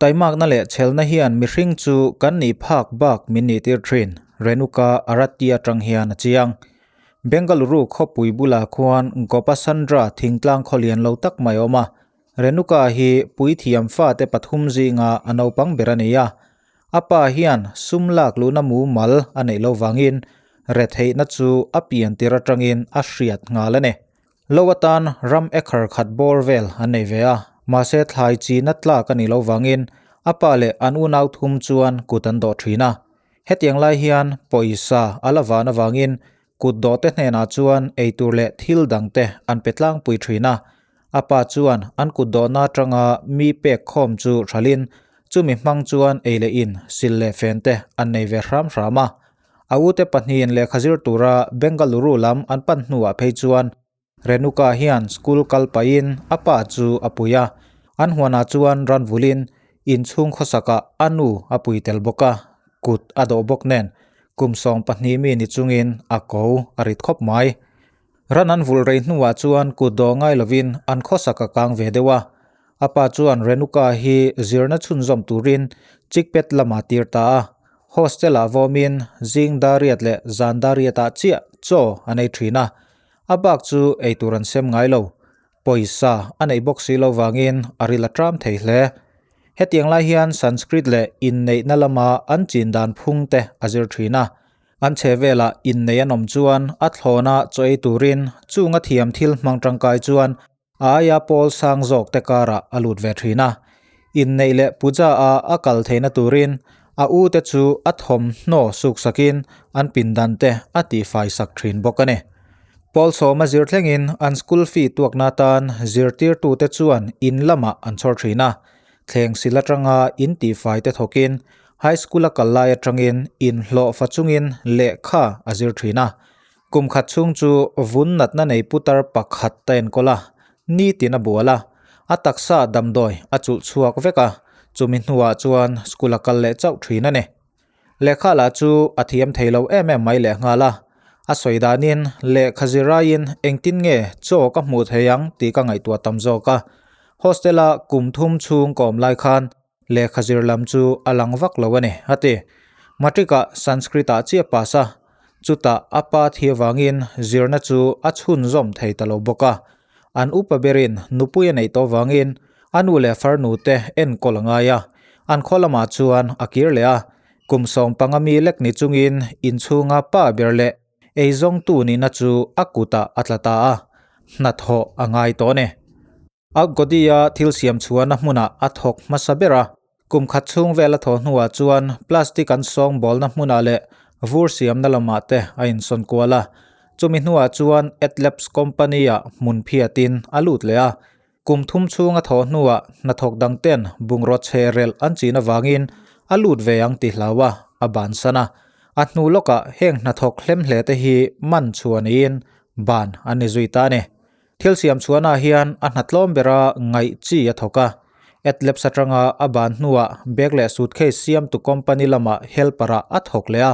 Taimakna leh chhelna hian mihring chu kan nih phak bak min nih tir thin, Renuka Arati atang hian a chiang. Bengaluru khawpui bulah khuan Gopasandra thingtlang khawlian lo tak mai a awm a, Renuka hi puithiam fate pathum zinga a naupang ber a ni a. A pa hian sum lak luhna mumal a neih lo vangin retheihna chu a pian tir atangin a hriat nghal a ni. Lo atan ram acre khat bawr vel an nei ve a, mahse thlai china tlak a nih loh vangin a pa leh an unau thum chuan kut an dawh thin a. Hetiang lai hian pawisa a la van avangin kut dawhte hnenah chuan eitur leh thil dangte an pe tlangpui thin a. A pa chuan an kut dawhna atanga mi pek khawm chu hralhin chumi hmang chuan ei leh in sil leh fen te an nei ve hram hram a. A ute pahnihin lehkha zir tura Bengaluru lam an pan hnuah phei chuan Renuka hian school kal pahin a pa chu a pui a, an huanah chuan ran vulin inchhung khawsakah a nu a pui tel bawk a, kut a dawh bawk nen kum 12 mi ni chungin a ko a rit khawp mai. Ran an vulh rei hnuah chuan kut dawh ngai lovin an khawsak a kang ve deuh a, a pa chuan Renuka hi zirna chhunzawm turin Chikpet lamah tir ta a, Hostel-ah vawmin zing dariat leh zan dariatah chiah chaw an ei thin a, a bak chu ei tur an sem ngai lo. Pawisa a neih bawk si lo vangin a ril a tram thei hle. Hetiang lai hian Sanskrit leh inneihna lama an chin dan phung te a zir thin a. An chhe velah inneih an awm chuan a thlawna chaw ei turin chunga thiam thil hmang tangkai chuan A aia pawl sang zawk te karah a lut ve thin a. Inneih leh puja a a kal theihna turin a u te chu a thawmhnaw suk sakin an pindan te a tihfai sak thin bawk a ni. Pawl sawma zir thlengin an school fee tuakna atan zirtirtute chuan in lamah an chhawr thin a. Thleng sil atanga in tihfai te thawkin high school a kal lai atangin inhlawh fa chungin lehkha a zir thin a. Kum khat chhung chu vun natna nei putar pakhat ta enkawl a, nitin a bual a, a taksa damdawi a chulh chhuak vek a, chumi hnuah chuan school a kal leh chauh thin a ni. Lehkha lah chu a thiam thei lo em em mai lehnghal a, a sawi danin lehkha ziraiin engtin nge chaw ka hmuh thei ang tih ka ngaihtuah tam zawk a, hostel-a kum thum chhung ka awm lai khan Lehkha zir lam chu a lang vak lo a ni, a ti. Matric-ah Sanskrit-ah chiah pass a, chutah a pa thi avangin zirna chu a chhunzawm thei ta lo bawk a. An upa berin nupui a neih tawh avangin a nu leh farnu te enkawl a ngai a, an khaw lamah chuan a kir leh a. Kum 15 mi lek ni chungin inchhunga pa ber leh eizawngtu nihna chu a kutah a tla ta a, hnathawh a ngai tawh a ni. Algodi-a thil siam chhuahna hmunah a thawk hmasa ber a, kum khat chhung vel a thawh hnuah chuan plastic an sawngbawlna hmunah leh vur siamna lamah te a insawn kual a. Chumi hnuah chuan Adlabs company-ah hmun phiatin a lut leh a. Kum thum chhung a thawh hnuah hnathawk dangten bungraw chhe relh an chin avangin a lut ve ang ti hlau a, a bansan a. A hnu lawkah heng hnathawk hlemhle te hi man chhuah niin ban an ni zui ta a ni. Thil siam chhuahnaah hian a hna tlawm bera ngaih chi a thawk a. Adlabs atanga a ban hnuah bag leh suitcase siamtu company lamah helper-ah a thawk leh a.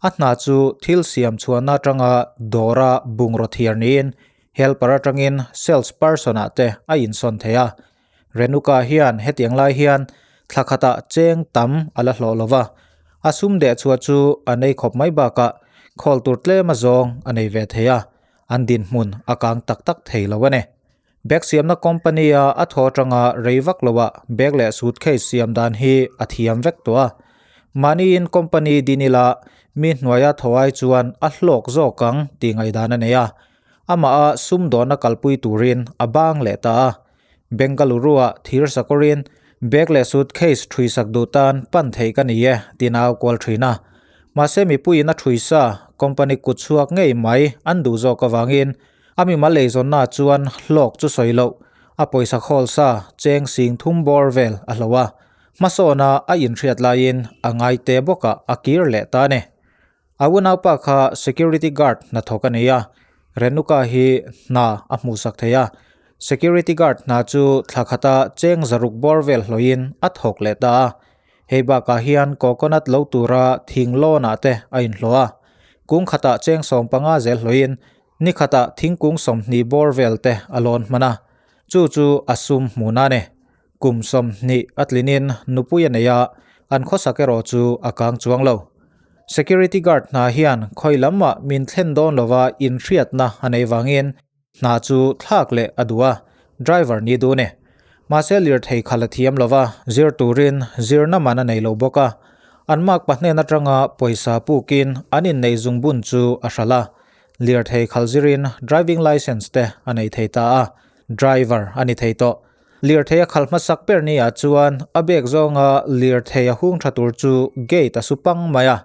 A hna chu thil siam chhuahna atanga dawra bungraw thiar niin helper atangin sales person-ah te a insawn thei a. Renuka hian hetiang lai hian thla khatah cheng tam a la hlawh lo va, a sum deh chhuah chu a nei khawp mai bakah khawl tur tlem azawng a nei ve thei a. An dinhmun a kang tak tak thei lo a ni. Bag siamna company-a a thaw atanga rei vak loah bag leh suitcase siam dan hi a thiam vek tawh a. Mahniin company din ila mi hnuaia thaw ai chuan a hlawk zawk ang tih ngaihdan a nei a. Amaha sumdawnna kalpui turin a bang leh ta a. Bengaluru-a thir sakawrin bag leh suitcase ṭhuisak duh tan pan theih ka ni e tiin a au kual ṭhin a. Mahse mipuiin a ṭhuisa company kut chhuak ngei mai an duh zawk avangin a mimal eizawnna chuan hlawk chu sawi loh a pawisa khawl sa cheng sing thum bawr vel a hlo a. Hmasawna a inhriat laiin a ngaite bawkah a kir leh ta a ni. A unaupa kha security guard hnathawk a nei a, Renuka hi hna a hmuhsak thei a. Security guard hna chu thla khata cheng zaruk bawr vel hlawhin a thawk leh ta a. Hei bakah hian coconut lo tura thing lawnah te a inhlawh a. Kung khatah cheng 15 zel hlawhin ni khatah thingkung 20 bawr vel te a lawn hman a. Chu chu a sum hmuhna a ni. Kum 20 a tlinin nupui a nei a, an khawsak erawh chu a kang chuang lo. Security guard hna hian khawi lamah min thlen dawn lova inhriatna a nei vangin hna chu thlak leh a duh a, driver ni duh a ni. Mahse lirthei khalh a thiam lova, zir turin zirna man a nei lo bawk a. An mark pahnen atanga pawisa pukin an inneih zungbun chu a hralh a. Lirthei khalh zirin driving licence te a nei thei ta a, driver a ni thei tawh. Lirthei a khalh hmasak ber ni ah chuan a bag zawnga lirthei a hung tha tur chu gate a su pang mai a,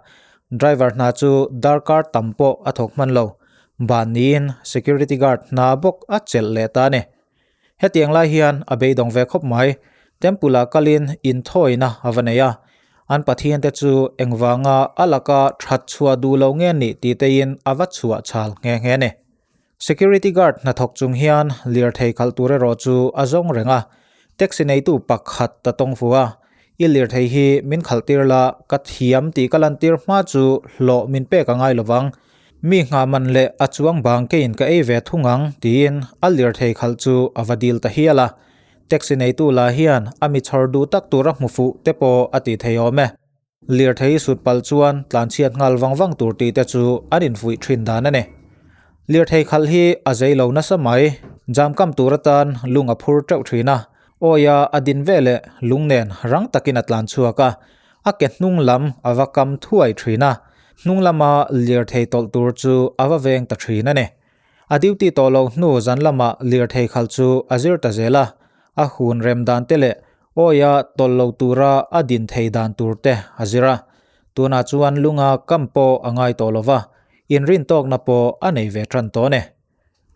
driver hna chu darkar tam pawh a thawk hman lo. Ban niin security guard hna bawk a chelh leh ta a ni. Hetiang lai hian a beidawng ve khawp mai. Temple ah kalin inthawina a va nei a, an Pathian te chu engvanga a laka that chhuah duh lo nge nih tih teiin a va chhuah chhal nghe nghe a ni. Security guard hnathawk chung hian lirthei khalh tur erawh chu a zawng reng a, taxi neitu pakhat ta tawng fu a, I lirthei hi min khalh tir la, ka thiam tih ka lantir hma chu hlawh min pek a ngai lovang, mi nghah man leh a chuang bang keiin ka ei ve thung ang tiin a lirthei khalh chu a va dil ta hial a. Taxi neitu lah hian a mi chhawr duh tak tura hmu fuh te pawh a ti thei awm e. Lirthei sut palh chuan tlanchhiat nghal vang vang tur tih te chu an infuih thin dan a ni. Lirthei khalh hi a zei lo nasa mai, jam kam tur atan lung a phur teuh thin a, awia a din veleh lung nen rang takin a tlan chhuak a, a ke hnung lam a va kam thuai thin a, hnung lama lirthei tawlh tur chu a va veng ta thin a ni. A duty tawh lo hnu zan lamah lirthei khalh chu a zir ta zel a, a hun rem dan te leh awia tawlh lo tura a din thei dan tur te a zir a. Tunah chuan lunga kam pawh a ngai tawh lo va, inrin tawkna pawh a nei ve tan tawh a ni.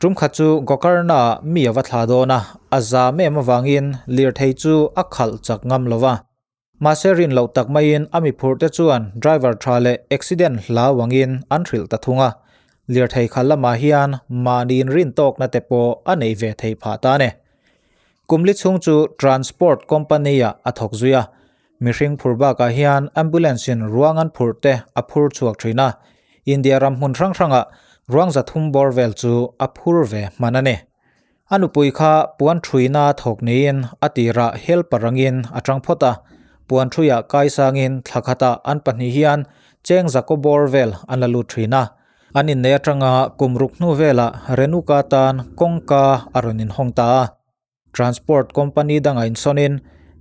Tum khat chu Gokarna ah mi a va thla dawn a, a zam em avangin lirthei chu a khalh chak ngam lo va. Mahse rin loh tak maiin a mi phurh te chuan driver tha leh accident hlau angin an hrilh ta thung a, lirthei khalh lamah hian mahniin rin tawkna te pawh a nei ve theih phah ta a ni. Kum li chhung chu transport company ah a thawk zui a, mihring phur bakah hian ambulance in ruang an phurh te a phur chhuak thin a, India ram hmun hrang hrangah ruang 300 bawr vel chu a phur ve hman a ni. A nupui kha puan ṭhuina thawk niin a tirah helper angin a ṭang phawt a, puan ṭhuiah kaisangin thla khatah an pahnih hian cheng zakaw bawr vel an la lut ṭhin a. An inneih aṭanga kum ruk hnu velah Renuka tan kawngka a rawn inhawng ta a. Transport company dangah insawnin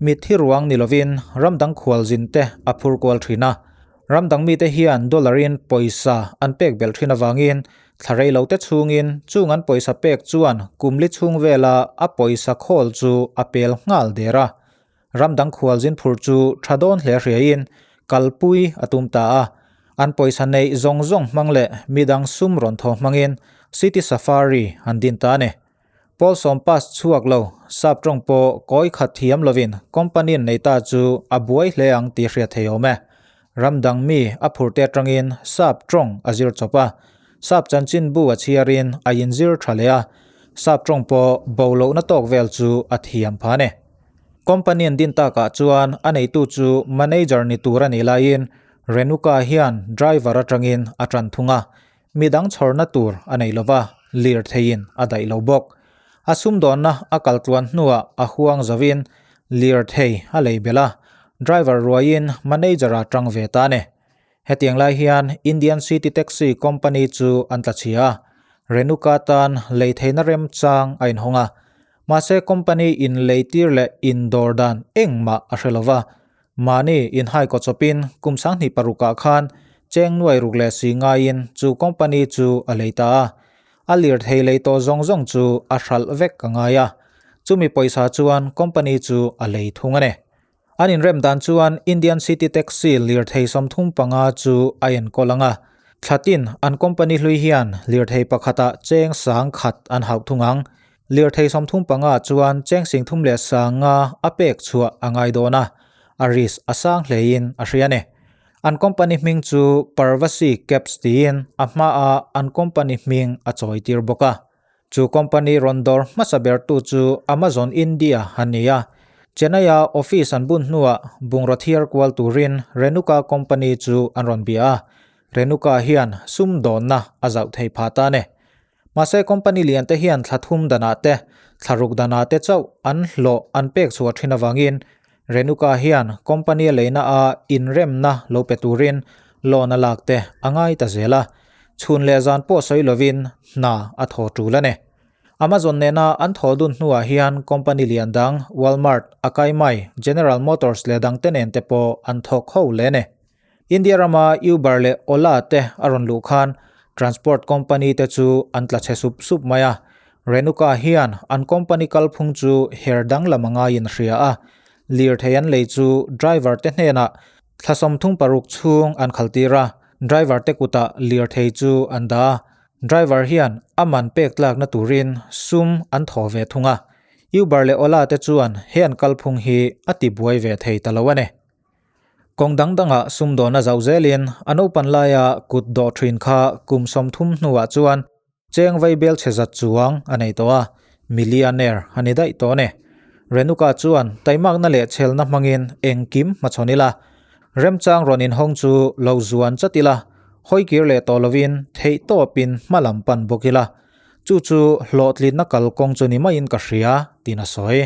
mitthi ruang ni lovin ram dang khualzin te a phur kual ṭhin a. Ram dang mite hian dollar-in pawisa an pek belh thin avangin thla rei lo te chhungin chung an pawisa pek chuan kum li chhung vela a pawisa khawl chu a pel nghal der a. Ram dang khualzin phur chu tha dawn hle hriain kalpui a tum ta a. An pawisa neih zawng zawng hmang leh midang sum rawn thaw hmangin City Safari an din ta a ni. Pawl sawm pass chhuak lo, sap tawng pawh kawi khat thiam lovin company an nei ta chu a buai hle ang tih hriat thei awm e. Ram dang mi a phur te atangin sap tawng a zir chawp a, sap chanchin bu a chhiarin a inzir tha leh a, sap tawng pawh bo lohna tawk vel chu a thiam pha a ni. Company an din takah chuan a neitu chu manager ni tur a nih laiin Renuka hian driver atangin a tan thung a, Mi dang chhawrna tur a nei lova, lirtheiin a daih lo bawk. A sumdawnna a kal tluan hnuah a huang zovin lirthei a lei belh a, driver ruaiin manager a tang ve ta a ni. Hetiang lai hian Indian City Taxi Company chu an tla chhia a, Renuka tan lei theihna remchang a inhawng a. Mahse company in leitir leh indawr dan engmah a hre lova, Mahni inhai kaw chawpin kum 26 ah khan cheng nuai ruk leh si ngaiin chu company chu a lei ta a. A lirthei lei tawh zawng zawng chu a hralh vek a ngai a. Chumi pawisa chuan company chu a lei thung a ni. An inrem dan chuan Indian City Taxi lirthei 35 chu a enkawl ang a. Thlatin an company hlui hian lirthei pakhatah cheng 10,000 an hauh thung ang. Lirthei 35 chuan cheng 35,000 a pek chhuah a ngai dawn a, a risk a sang hlein a hria a ni. An company hming chu Parvasi Cabs tiin a hmaah an company hming a chawi tir bawk a. Chu company rawn dawr hmasa bertu chu Amazon India a ni a. Chennai-a office an bun hnuah bungraw thiar kual turin Renuka company chu an rawn bia a. Renuka hian sumdawnna a zauh thei phah ta a ni. Mahse company lian te hian thla thum danah te, thla ruk danah te chauh an hlawh an pek chhuah thin avangin Renuka hian company a leina a inremna lo pe turin loan a lak te a ngai ta zel a, chhun leh zan pawh sawi lovin hna a thaw tul a ni. Amazon nena an thaw dun hnuah hian company lian dang Walmart, Akamai, General Motors leh dangte nen te pawh an thawk ho hle a ni. India rama Uber leh Ola te a rawn luh khan transport company te chu an tla chhe sup sup mai a. Renuka hian an company kalphung chu her danglam a ngaiin a hria a, lirthei an lei chu driver te hnenah thla 36 chhung an khaltir a, driver te kutah lirthei chu an dah a, driver hian a man pek tlakna turin sum an thaw ve thung a. Uber leh Ola te chuan he an kalphung hi a tibuai ve thei ta lo a ni. Kawng dang dangah sumdawn a zauh zelin a naupan laia kut dawh thin kha kum 30 hnuah chuan cheng vai bel chhe zat chuang a nei tawh a, millionaire a ni daih tawh a ni. Renuka chuan taimakna leh chhelna hmangin engkim hmachhawn ila, remchang rawn inhawng chu lo zuan chat ila, hawikir leh tawh lovin theihtawpin hma lam pan bawk ila, chu chu hlawhtlinna kalkawng chu ni maiin ka hria, tiin a sawi.